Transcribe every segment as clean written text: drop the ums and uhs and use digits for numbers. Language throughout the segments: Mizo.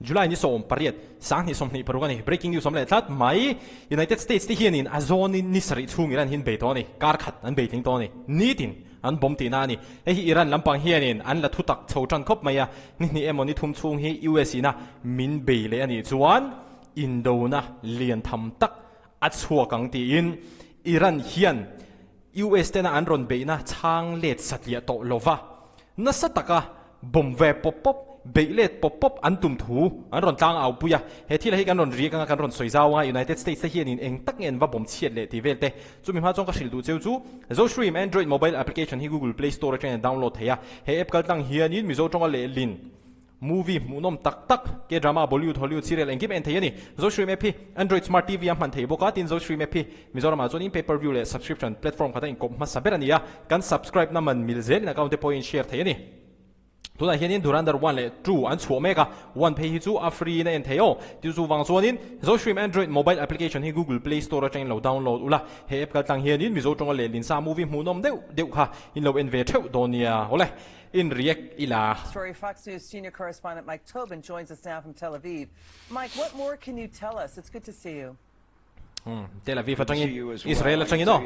July ni 18, 2026 a ni. Breaking news awm leh tlat mai. United States te hianin a zawnin ni sarih chhung Iran hi an bei tawh a ni. Kar khat an bei tling tawh a ni. Nitin an bomb tihna a ni. Hei hi Iran lampang hianin an la thutak chho tan khawp mai a. Ni hnih emaw ni thum chhung hi US ina min bei leh a nih chuan indona lian tham tak a chhuak ang tiin Iran hian US tena an rawn beihna chhang let satliah tawh lova nasa taka bomb ve pawp pawp, beih let pawp pawp an tum thu an rawn tlang au pui a. He thil hi kan rawn riak anga kan rawn sawi zau anga United States te hianin eng tak nge an va bomb chhiat leh tih vel te. Chumi hma chuan ka hrilh duh cheu chu Zosream Android mobile application hi Google Play Store atangin a download thei a. He app kaltlang hianin Mizo tawnga lehlin Movie hmuhnawm tak tak, K-drama, Bollywood, Hollywood serial engkim en thei a ni. Zosream app hi Android Smart TV a hman thei bawk a, tin Zosream app hi Mizoramah chuanin pay per view leh subscription platform khat a inkawp hmasa ber a ni a, kan subscribe na man mil zelin account te pawhin share thei a ni. Tunah hianin Dhurandhar 1 leh 2 an chhuah mek a, 1 phei hi chu a free in a en thei aw. Chu chuvang chuanin Zosream Android mobile application hi Google Play Store atangin lo download ula, he app kaltlang hianin Mizo tawnga lehlin sa movie hmuhnawm deuh deuh kha in lo en ve theuh dawn nia. Awle. In react ila. Story Fox News senior correspondent Mike Tobin joins us now from Tel Aviv. Mike, what more can you tell us? It's good to see you. Tel Aviv atangin Israel atangin aw.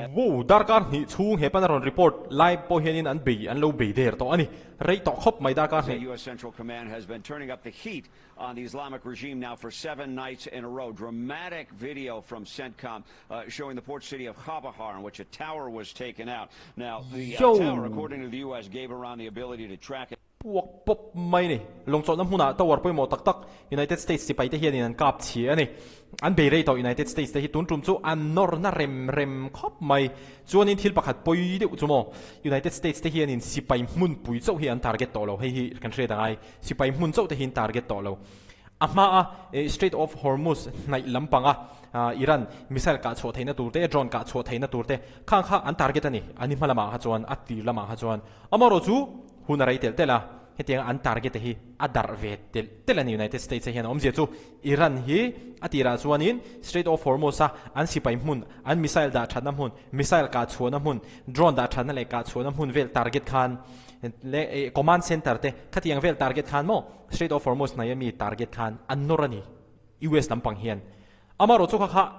Wow, darkar hnih chhung he pan a rawn report lai pawh hianin an bei an lo bei der tawh a ni. Rei tawh khawp mai darkar hnih. US Central Command has been turning up the heat on the Islamic regime now for seven nights in a row. Dramatic video from CENTCOM uh, showing the port city of Chabahar in which a tower was taken out. Now, the uh, tower, according to the U.S., gave Iran the ability to track it. Puak pawp mai ni. Lawngchawlhna hmunah tower pawimawh tak tak United States sipaite hianin an kap chhi a ni. An bei rei tawh United States te hi tun tum chu an nawrna rem rem khawp mai. Chuanin thil pakhat pawi deuh chu maw United States te hianin sipai hmunpui chauh hi an target tawh lo. Hei hi kan hriat angai. Sipai hmun chauh te hi an target tawh lo. A hmaa Strait of Hormuz hnaih lampanga Iran missile kah chhuah theihna tur te, drone kah chhuah theihna tur te khang kha an target a ni. An ni hma lamah kha chuan, a tir lamah kha chuan. Amaherawh chu hun a rei telh telh a, hetianga an target te hi a darh ve telh telh a ni United States ah hian. A awmzia chu Iran hi a tirah chuanin Strait of Hormuz a an sipai hmun, an missile dah thatna hmun, missile kah chhuahna hmun, drone dah thatna leh kah chhuahna hmun vel target khan leh command center te khatiang vel target khan maw Strait of Hormuz hnaia mi target khan an nawr a ni US lampang hian. Amaherawh chu kha kha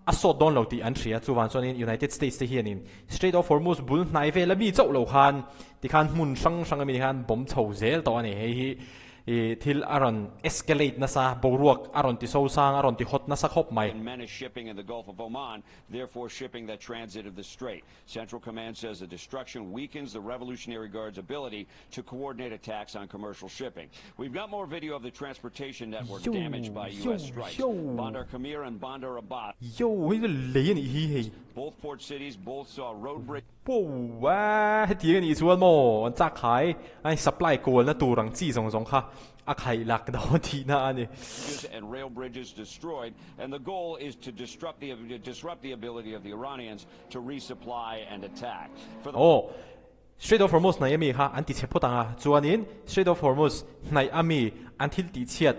a sawt dawn lo tih an hria chuvang chuanin United States te hianin Strait of Hormuz bul hnai vela mi chauh lo khan tikhan hmun hrang hrang ami khan bomb chho zel tawh a ni. Hei hi i thil a rawn escalate nasa boruak a rawn ti sosang a rawn ti hot nasa khawp mai. Menace shipping in the Gulf of Oman, therefore shipping that transited the strait. Central Command says the destruction weakens the Revolutionary Guard's ability to coordinate attacks on commercial shipping. We've got more video of the transportation network damaged by U.S. strikes. Bandar Khamir and Bandar Abbas. Yo, hei chu lei a nih hi hei. Both port cities both saw road bridge. Pow a, hetiang a nih chuan maw an chak khai a supply kualna tur ang chi zawng zawng kha a khaih lak dawn tihna a ni. And rail bridges destroyed and the goal is to disrupt the disrupt the ability of the Iranians to resupply and attack. For the Aw, Strait of Hormuz hnaih ami kha an ti chhe phawt ang a, chuanin Strait of Hormuz hnaih ami an thil tih chhiat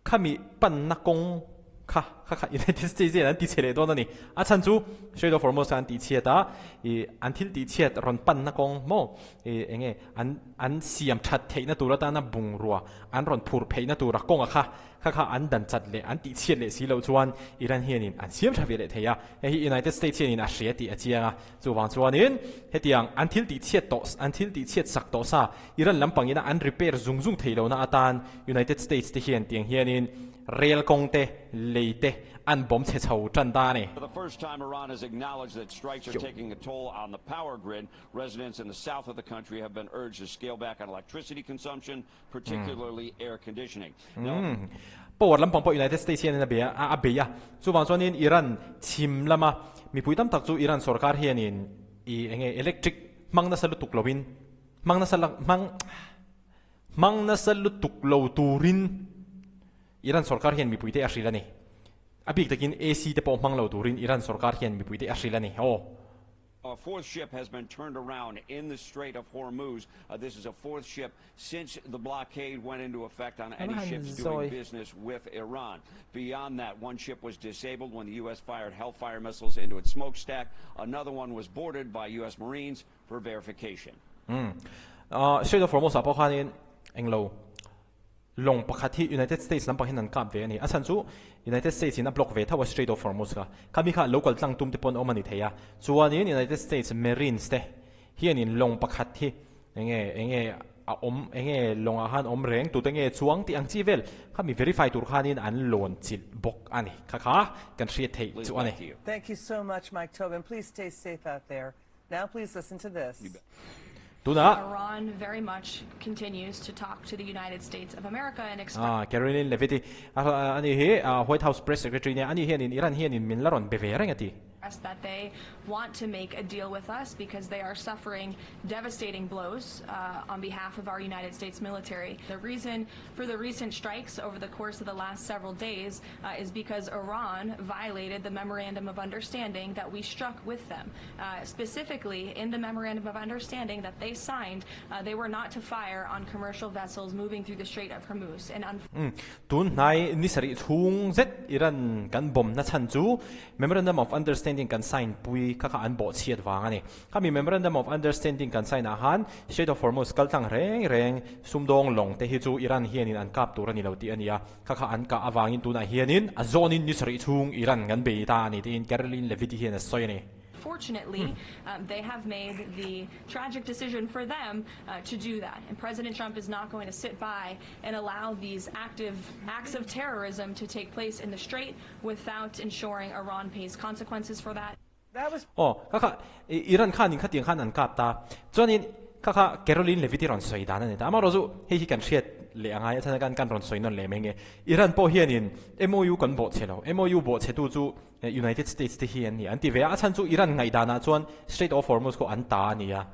khami panna kawng kha kha kha United States hian an ti chhe leh dawn a ni. A chhan chu Strait of Hormuz kha an tih chhiat a, ih an thil tih chhiat rawn panna kawng maw ih eng nge an an siam that theihna tur atana bungrua an rawn phur pheihna tura kawnga kha Kha kha an dan chat leh an tihchhiat leh si loh chuan Iran hianin an siam tha ve leh thei a, hei hi United States hianin a hria tih a chiang a. Chuvang chuanin hetiang an thil tihchhiat tawh an thil tihchhiat sak tawh sa Iran lampangina an repair zung zung thei lohna atan United States te hian tiang hianin rel kawng te, lei te an bawm chhe chho tan ta a ni. For the first time Iran has acknowledged that strikes are taking a toll on the power grid. Residents in the south of the country have been urged to scale back on electricity consumption, particularly air conditioning. Now, Power lampang pawh United States hianin a bei a, a bei a. Chuvang chuanin Iran chhim lama mipui tam tak chu Iran sorkar hianin i eng nge electric hmang nasa lutuk loin hmang nasa la hmang hmang nasa lutuk lo turin Iran sorkar hian mipuite a hrilh a ni. A bik takin AC te pawh hmang lo turin Iran sorkar hian mipuite a hrilh a ni. Aw. A fourth ship has been turned around in the Strait of Hormuz. Uh, this is a fourth ship since the blockade went into effect on any ships doing business with Iran. Beyond that, one ship was disabled when the U.S. fired Hellfire missiles into its smokestack. Another one was boarded by U.S. Marines for verification. Hmm. Strait of Hormuz ah pawh khanin englo lawng pakhat hi United States lampang hian an kap ve a ni. A chhan chu United States in a block ve tho a Strait of Hormuz kha. Khami kha lo kal tlang tum te pawh an awm a ni thei a. Chuanin United States Marines te hianin lawng pakhat hi enge enge a awm enge lawngah khan awm reng tute nge chuang tih ang chi vel khami verify tur khanin an lawn chilh bawk a ni. Kha kha kan hriat theih Liz, chu a back ni. to you. Thank you so much, Mike Tobin. Please stay safe out there. Now please listen to this. Tunah. Iran very much continues to talk to the United States of America and express. Ah, Karoline Leavitt i ani hi White House Press Secretary nia, ani hianin Iran hianin min la rawn be ve reng a ti. That they want to make a deal with us because they are suffering devastating blows on behalf of our United States military. The reason for the recent strikes over the course of the last several days is because Iran violated the memorandum of understanding that we struck with them. Specifically, in the memorandum of understanding that they signed, they were not to fire on commercial vessels moving through the Strait of Hormuz. And Tun hnai ni sarih chhung zet Iran kan bomb na chhan chu Memorandum of Understanding kan sign pui kha kha an bawh chhiat vang a ni. Khami Memorandum of Understanding kan sign ah khan Strait of Hormuz kal tlang reng reng sumdawng lawng te hi chu Iran hianin an kap tur a ni lo tih a ni a. Kha kha an kah avangin tunah hianin a zawnin ni sarih chhung Iran kan bei ta a ni tiin Karoline Leavitt hian a sawi a ni. Fortunately, they have made the tragic decision for them to do that. And President Trump is not going to sit by and allow these active acts of terrorism to take place in the Strait without ensuring Iran pays consequences for that. That was. Aw, kha kha Iran khanin khatiang khan an kap ta. Chuanin kha kha Karoline Leavitt i rawn sawi dan a ni ta. Amaherawhchu hei hi kan hriat leh a ngai a chhan a kan rawn sawi nawn leh mai nge. Iran pawh hianin MOU kan bawhchhe lo. MOU bawhchhetu chu United States te hi an ni an ti ve a. A chhan chu Iran ngaihdanah chuan Strait of Hormuz khu an ta a ni a.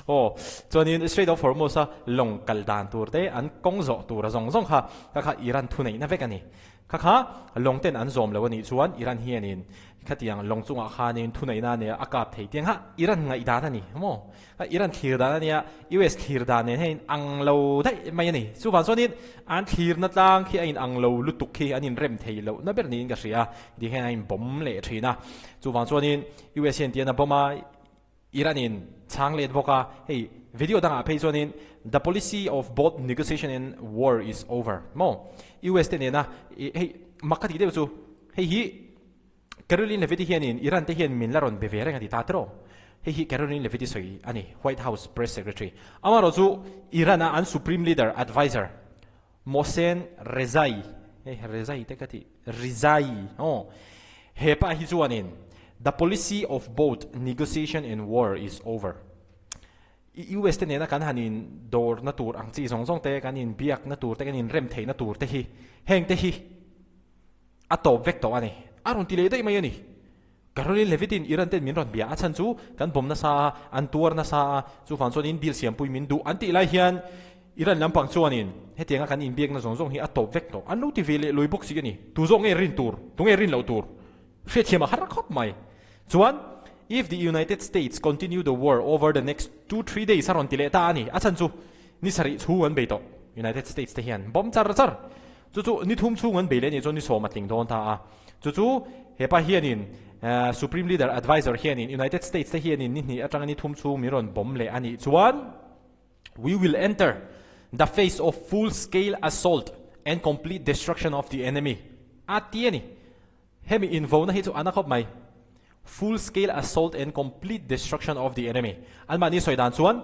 Aw, chuanin Strait of Hormuz a lawng kal dan tur te an kawng zawh tur a zawng zawng kha kha kha Iran thuneihna vek a ni. Kha kha lawng ten an zawm lo a nih chuan Iran hianin khatiang lawng chungah khanin thuneihna a nia a kap thei tiang kha Iran ngaihdan a ni maw? Kha Iran thlir dan a nia, US thlir dan nen hian in ang lo daih mai a ni. Chuvang chuanin an thlirna tlang khi a in ang lo lutuk khi an inrem thei loh na ber niin ka hria a, hetiang hian a in bawm leh thin a. Chuvang chuanin US hian tian a bawm a, Iran in chhang let bawk a, hei video dangah phei chuanin The policy of both negotiation and war is over maw? US te nena hei mak ka tih deuh chu hei hi Karoline Leavitt hianin Iran te hian min la rawn be ve reng a ti ta tiraw? Hei hi Karoline Leavitt sawi a ni, White House Press Secretary. Amaherawh chu Iran a an Supreme Leader Adviser Mohsen Rezai, hei Rezai te ka ti, Rizai, aw, he pa hi chuanin The policy of both negotiation and war is over. US te nena kan han in dawr na tur ang chi zawng zawng te, kan in biak na tur te, kan in rem theih na tur te hi, heng te hi a tawp vek tawh a ni. A rawn ti leh daih mai a ni. Karoline Leavitt in Iran ten min rawn bia a chhan chu kan bawm nasa a, an tuar nasa a, chuvang chuan in deal siampui min duh an tih lai hian Iran lampang chuanin hetianga kan inbiakna zawng zawng hi a tawp vek tawh. An lo ti ve leh lui bawk si a ni. Tu zawk nge rin tur, tu nge rin loh tur hriatthiam a har khawp mai. Chuan if the United States continue the war over the next two three days a rawn ti leh ta a ni. A chhan chu ni sarih chhung an bei tawh United States te hian bawm char char. Chu chu ni thum chhung an bei leh nih chuan ni sawm a tling dawn ta a. Chu chu hepa hianin Supreme Leader Adviser hianin United States te hianin ni hnih atanga ni thum chhung min rawn bawm leh a nih chuan We will enter the phase of full scale assault and complete destruction of the enemy a ti a ni. Hemi invauna hi chu a na khawp mai. Full scale assault and complete destruction of the enemy. Anmahni sawi dan chuan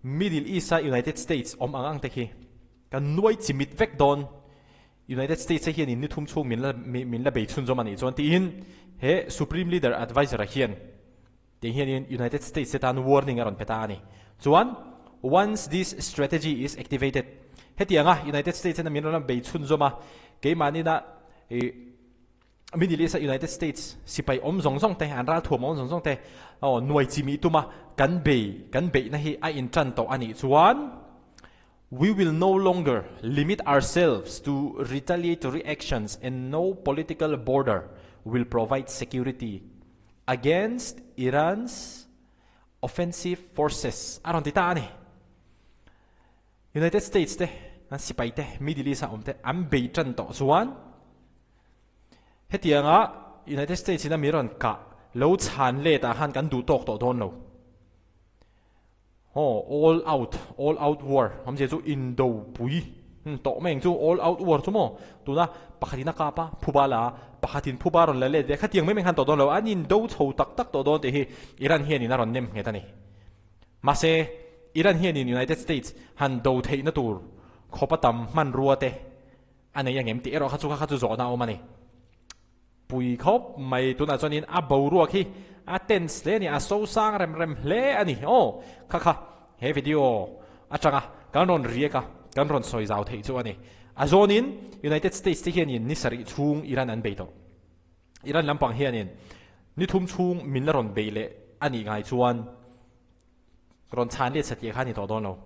Middle East a United States awm ang ang te khi kan nuai chimit vek dawn. United States te hianin ni thum chhung min la min la bei chhunzawm a nih chuan tiin he Supreme Leader Adviser a hian tih hianin United States te tan warning a rawn pe ta a ni. Chuan once this strategy is activated hetianga United States ten min rawn bei chhunzawm a keimahni-na ih Middle East a United States sipai awm zawng zawng te, an ralthuam awm zawng zawng te aw nuai chimih tuma kan bei kan beihna hi a intan tawh a nih chuan we will no longer limit ourselves to retaliatory actions and no political border will provide security against Iran's offensive forces a rawn ti ta a ni. United States te an sipai te Middle East a awm te an bei tan tawh chuan Hetianga United States in a mi rawn kah lo chhan let ah khan kan duh tawk tawh dawn lo. Aw, all out, all out war awmzia chu indo pui tawh mai ang chu, all out war chu maw tuna pakhatin a kap a, phuba la a, pakhatin phuba rawn la let ve, khatiang mai mai khan tawh dawn lo, an indo chho tak tak tawh dawn tih hi Iran hianin a rawn nem nghet a ni. Mahse, Iran hianin United States han do theihna tur khawpa tam hmanrua te a nei angem tih erawh kha chu kha kha chu zawhna a awm a ni. Pui khawp mai tunah chuanin a boruak hi a tense hle a ni, a so sang rem rem hle a ni. Aw, kha kha he video atanga kan rawn riak a, kan rawn sawi zau theih chu a ni. A zawnin United States te hianin ni sarih chhung Iran an bei tawh. Iran lampang hianin ni thum chhung min la rawn bei leh a nih ngai chuan Rawn chhan let satliah kha a ni tawh dawn lo.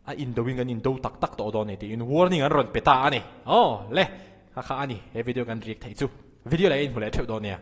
A indo in kan indo tak tak tawh dawn a ni tiin warning an rawn pe ta a ni. Aw le, kha kha a ni he video kan react theih chu. Video leh a inhmu leh theuh dawn nia.